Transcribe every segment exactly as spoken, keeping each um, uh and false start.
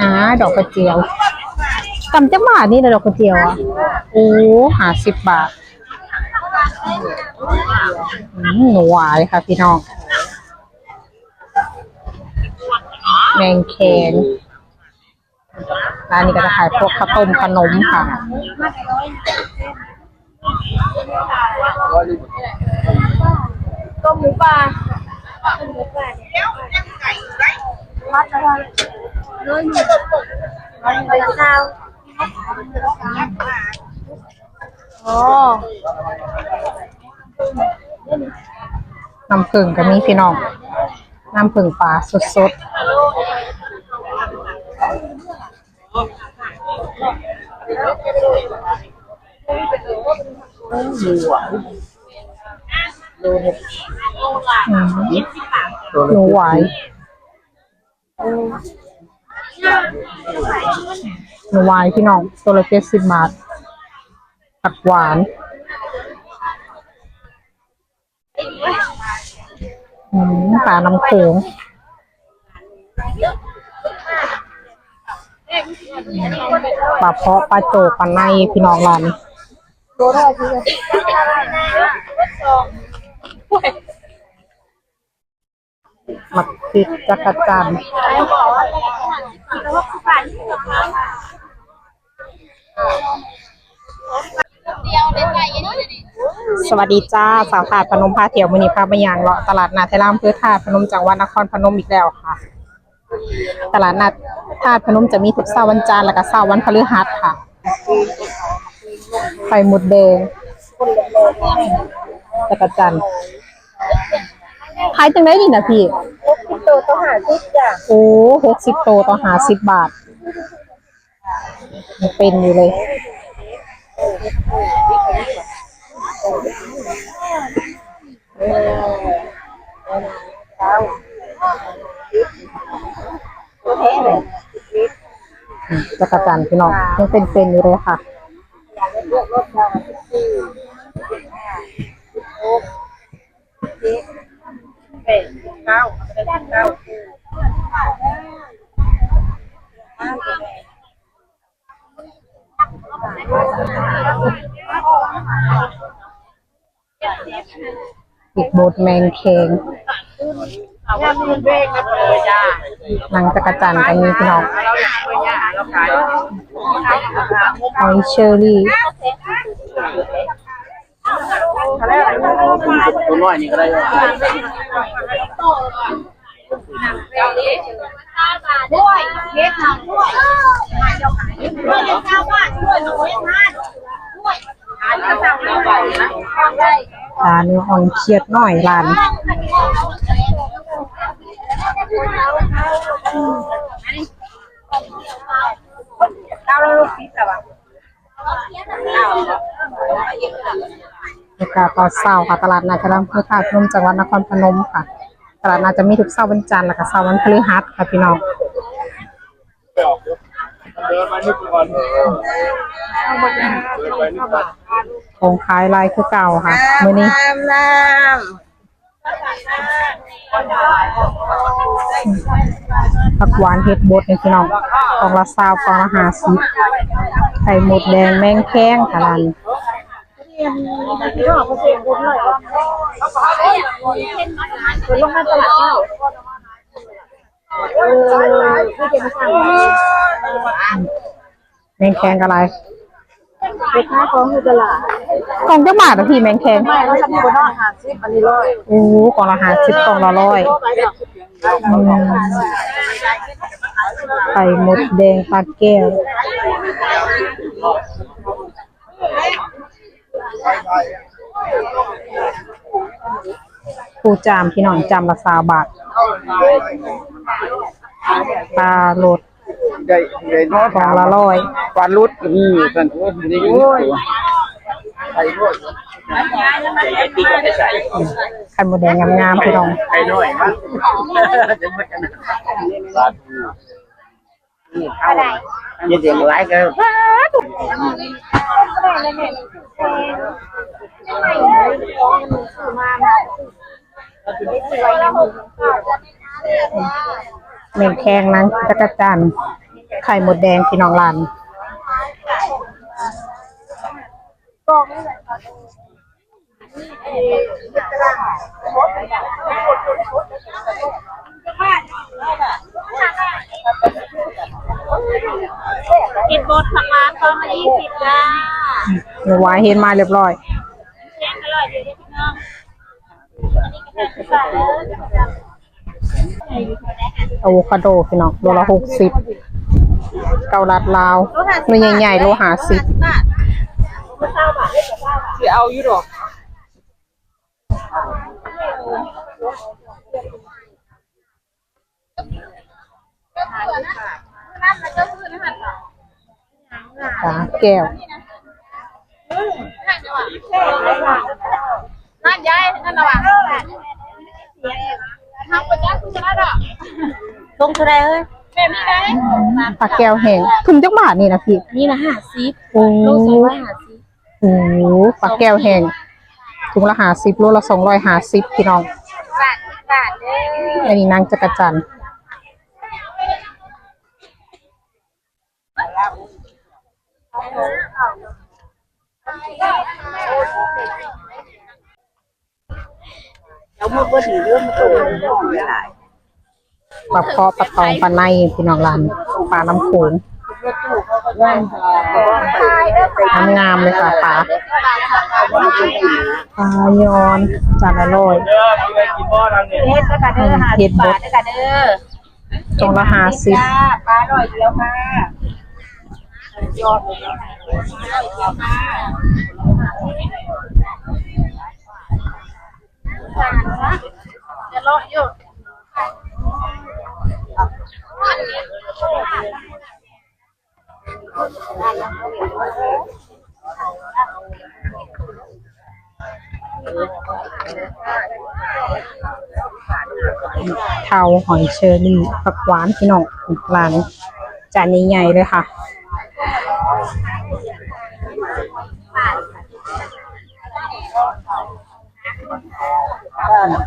อ่า ดอกกระเจียว กำจักบาทนี่นะดอกกระเจียวอ่ะ โอ้ ห้าสิบบาท อืม หวายค่ะพี่น้อง แมงแคง ร้านนี้ก็จะขายพวกข้าวต้มขนมค่ะ ต้มหมูป่า ต้มหมูป่าเนี่ย มัดละร้อยหนึ่ง ร้อยหนึ่งเป็นซาว อ๋อ น้ำผึ้งก็มีพี่น้อง น้ำผึ้งป่าสดๆ หมูหวาย โลหนึ่ง อืม หมูหวาย หมูหวายพี่น้อง ตัวละเจ็ดสิบบาท ผักหวาน อืม ปลาน้ำโขง ปลาเพาะ ปลาโจก ปลาใน พี่น้องร้านนี้ หมากพริกจักจั่น สวัสดีจ้า สาวธาตุพนมพาเที่ยว มื้อนี้พามาย่างเลาะตลาดนัดไทยราม อำเภอธาตุพนม จังหวัดนครพนมอีกแล้วค่ะ ตลาดนัดธาตุพนมจะมีทุกเช้าวันจันทร์ และก็เช้าวันพฤหัสค่ะ ไข่มดแดง จักจั่น ขายจังได๋นี่นะพี่ หกสิบโตต่อห้าสิบจ้ะ โอ้ หกสิบโตต่อห้าสิบบาท เป็นอยู่เลย จักจั่นพี่น้อง ยังเป็นๆอยู่เลยค่ะ อีกบดแมงแคง หนังจักจั่นก็มีพี่น้อง หอยเชอรี่ ตัวน้อยนี่ก็ได้ ร้านนี้อ่อนเขียดน้อยร้าน บรรยากาศตอนเช้าค่ะ ตลาดนัดไทยราม อำเภอธาตุพนม จังหวัดนครพนมค่ะ ตลาดนัดจะมีทุกเช้าวันจันทร์ และก็เช้าวันพฤหัสค่ะพี่น้อง ของขายหลายคือเก่าค่ะ มื้อนี้ ผักหวานเห็ดบดนี่พี่น้อง กล่องละซาว กล่องละห้าสิบ ไข่มดแดง แมงแคงค่ะร้าน แมงแคงอะไร เด็กขายของอยู่ตลาด กล่องจักบาทอะพี่ แมงแคง ไม่ เขาจะมีบนนอกห้าสิบ อันนี้ร้อย โอ้ กล่องละห้าสิบ กล่องละร้อย อืม ไข่มดแดงปลาแก้ว ปูจามพี่น้อง จามละซาวบาท ปลาโลด ใหญ่ ใหญ่น้อย กล่องละร้อย ปลาลุด อืม กัน โอ้ย นี่ โอ้ย ไข่มดแดงงามๆพี่น้อง ไข่น้อย ปลา เย็นเย็นหลายก็ แม่นแข้งนางจักจั่น ไข่มดแดงพี่น้องร้าน กินบดผักหวานกองละยี่สิบจ้า หนูไว้เห็นมาเรียบร้อย แห้งอร่อยดีพี่น้อง อะโวคาโดพี่น้องโลละหกสิบ เกาลัดลาวหน่วยใหญ่ๆโลห้าสิบ สิเอาอยู่ดอก ปลาแก้ว นั่นยายนั่นระวังทำไปจ้าคุณแล้วดอก ลงเท่าไรเอ้ย แบบนี้ได้ ปลาแก้วแห้งถุงจักบาทนี่นะพี่ นี่ละห้าสิบ โอ้ โลสองร้อยห้าสิบ โอ้ปลาแก้วแห้งถุงละห้าสิบโลละสองร้อยห้าสิบพี่น้อง บาทสิบบาทเด้อ อันนี้นางจักจั่น เดี๋ยวมือเพิ่นหนีเรื่องมันโตมันหลาย ปลาเพาะปลาตองปลาในพี่น้องร้านปลาน้ำโขงงามๆเลยค่ะปลาปลาย้อนจานละร้อย เฮ็ดก็กะเด้อห้าสิบบาทก็กะเด้อ จองละห้าสิบ จ้าปลาร้อยเดียวค่ะยอดเลยค่ะ จะเลาะอยู่ เทาหอยเชอรี่ผักหวานพี่น้องร้านจานใหญ่ๆเลยค่ะ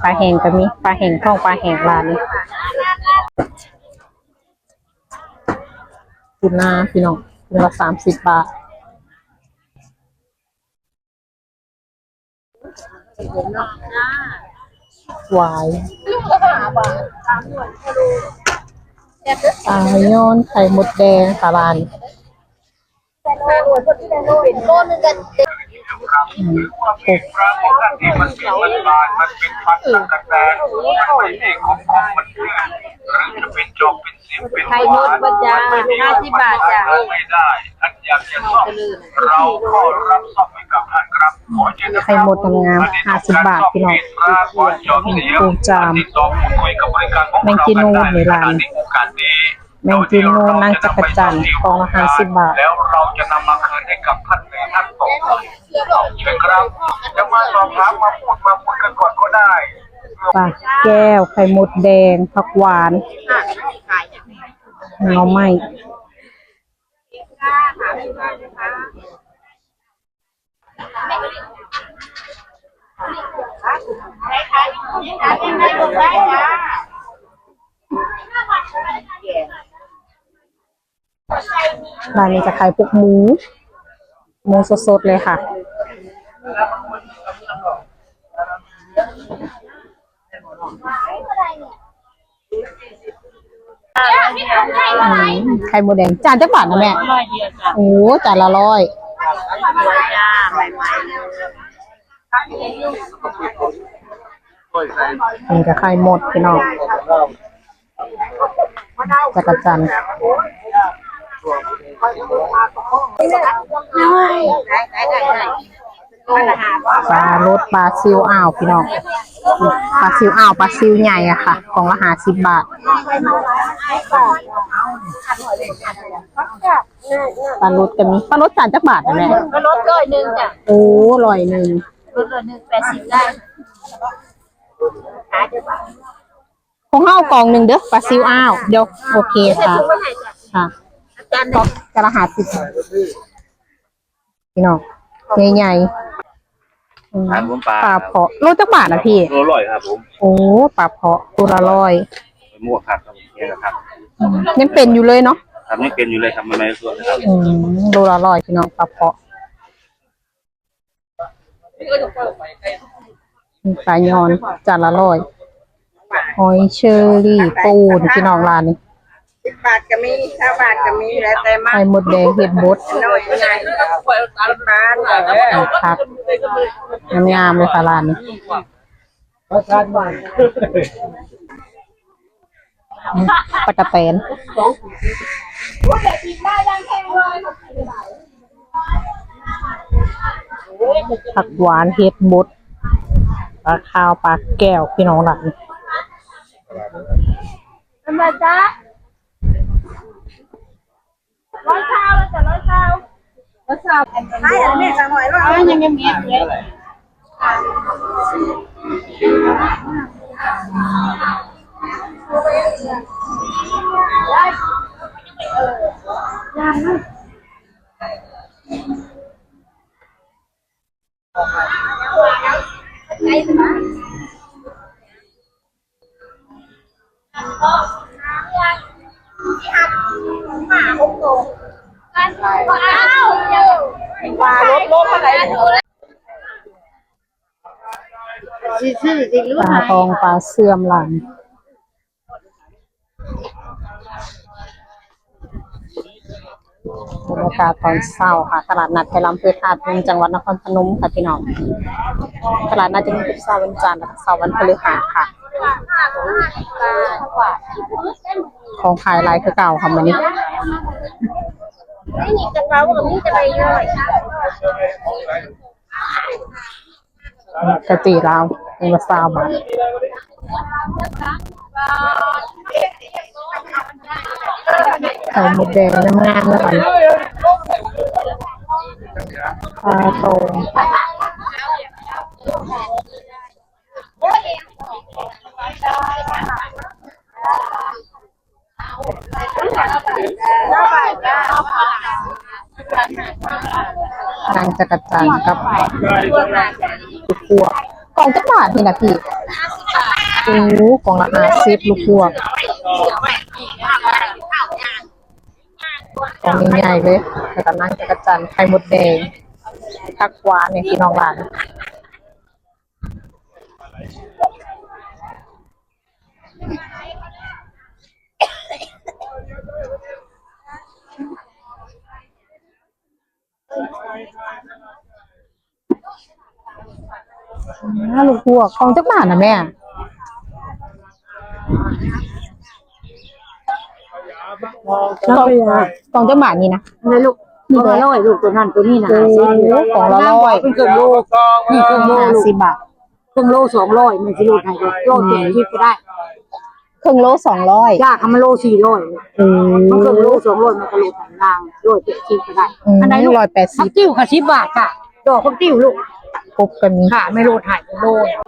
ปลาแห้งก็มีปลาแห้งท้องปลาแห้งร้านนี้ปูนาพี่น้องตัวละสามสิบบาท หวายปลาย้อนไข่มดแดงค่ะร้าน เป็นโลนึงกัน อืม ที่มันเป็นมันบานมันเป็นพันธุ์ตั๊กแตนมันเป็นเอกของของมันพืชหรือจะเป็นจอกเป็นสิวเป็น ไข่มดบดจ้าห้าสิบบาทจ้า ไม่ได้ท่านอยากจะซ่อมเราก็รับซ่อมให้กับท่านครับขอเชิญนะค ไข่ รับ มดงามๆห้าสิบบาทพี่น้อง ขอจอบเสียง ปูจาม ติดต่อพูดคุยกับบริการของ แมงจีนูนในร้าน ในโอกาสนี้ แมงจีนูนนางจักจั่นกล่องละห้าสิบบาท แล้วเราจะนำมาคืนให้กับท่านในท่านต่อไปนะครับจะมาสอบถามมาพูดมาคุยกันก่อนก็ได้ ปลาแก้วไข่มดแดงผักหวานหน่อไม้ ร้านนี้จะขายพวกหมู หมูสดๆเลยค่ะ อืมไข่มดแดง จานจักบาทนะแม่ ร้อยเดียวจ้ะ โอ้จานละร้อย สวยจ้าใหม่ นี่ก็ไข่มดพี่น้องจักจั่นปลารสปลาซิวอ่าวพี่น้องปลาซิวอ่าวปลาซิวใหญ่อะค่ะกล่องละห้าสิบบาทปลารสก็มีปลารสจานจักบาทนะแม่ ก็ลดร้อยหนึ่งจ้ะ โอ้ร้อยหนึ่ง ลดร้อยหนึ่งแปดสิบได้ ของเฮากล่องหนึ่งเด้อปลาซิวอ้าวเดี๋ยวโอเคค่ะค่ะ อาจารย์ ก็กระหัสสิบพี่น้องใหญ่ๆอืม ครับผมปลา ปลาเพาะโลจักบาทนะพี่ โลร้อยครับผม โอ้ปลาเพาะตัวละร้อย หมวกครับ ครับ ยังเป็นอยู่เลยเนาะ ครับ ยังเป็นอยู่เลยครับ ใหม่ๆ สดๆ เลยครับ อืม โลละร้อย พี่น้อง ปลาเผาะ ปลาย้อน จานละร้อย หอยเชอรี่ ปูน พี่น้อง ร้านนี้ สิบบาทก็มี ซาวบาทก็มี แล้วแต่มัก ไข่มดแดง เห็ดบด น้อยใหญ่ สิบบาท ผัก งามๆ เลยค่ะ ร้านนี้ ปลาตะแปน ผักหวาน เห็ดบด ปลาขาว ปลาแก้ว พี่น้อง ร้านนี้ ทำไมจ๊ะ ร้อยซาวแล้วจ้ะ ร้อยซาว ร้อยซาว ให้อันนี้จะหน่อยว่า เอายังยังมีอยู่เลย ว่าลดลงเท่าไหร่ สิซื้อสิรู้ ปลา ไหม ตอง ปลาเสื่อมหลาน บรรยากาศตอนเช้าค่ะ ตลาดนัดไทยลำเพื่อธาตุพนม จังหวัดนครพนมค่ะพี่น้อง ตลาดนัดจะมีทุกเช้าวันจันทร์และเช้าวันพฤหัสค่ะ ของขายหลายคือเก่าค่ะมื้อนี้ ไม่มีกระเป๋ากับมีแต่ใบย่อย กะจีลาว เป็นละซาวบาท ไข่มดแดงงามๆ แล้วกัน ปลาตอง นางจักจั่นกับลูกพวก กล่องจักบาทนี่นะพี่ โอ้ กล่องละห้าสิบ ลูกพวก กล่องใหญ่ๆ เลย แล้วก็นางจักจั่น ไข่มดแดง ผักหวานเนี่ยพี่น้อง ร้าน อ่า ลูกพวก กล่องจักบาทนะแม่ กล่อง กล่องจักบาทนี่นะ นี่ลูก นี่เด้อ กล่องละร้อย ลูก ตัวนั้นตัวนี้นะ โอ้ กล่องละร้อย เป็นเครื่องโล นี่เครื่องโล ห้าสิบบาท เครื่องโลสองร้อย มันสิลดให้ก็ ร้อยแปดสิบก็ได้ เครื่องโลสองร้อย จ้า คำมันโลสี่ร้อย อืม มันเครื่องโลสองร้อย มันก็ลดให้นาง ร้อยแปดสิบก็ได้ อืม อันไหนลูก ร้อยแปดสิบ ผักติ้วค่ะ สิบบาทค่ะ ดอกผักติ้วลูก ครบกัน ค่ะ ไม่ลดให้ โล เอา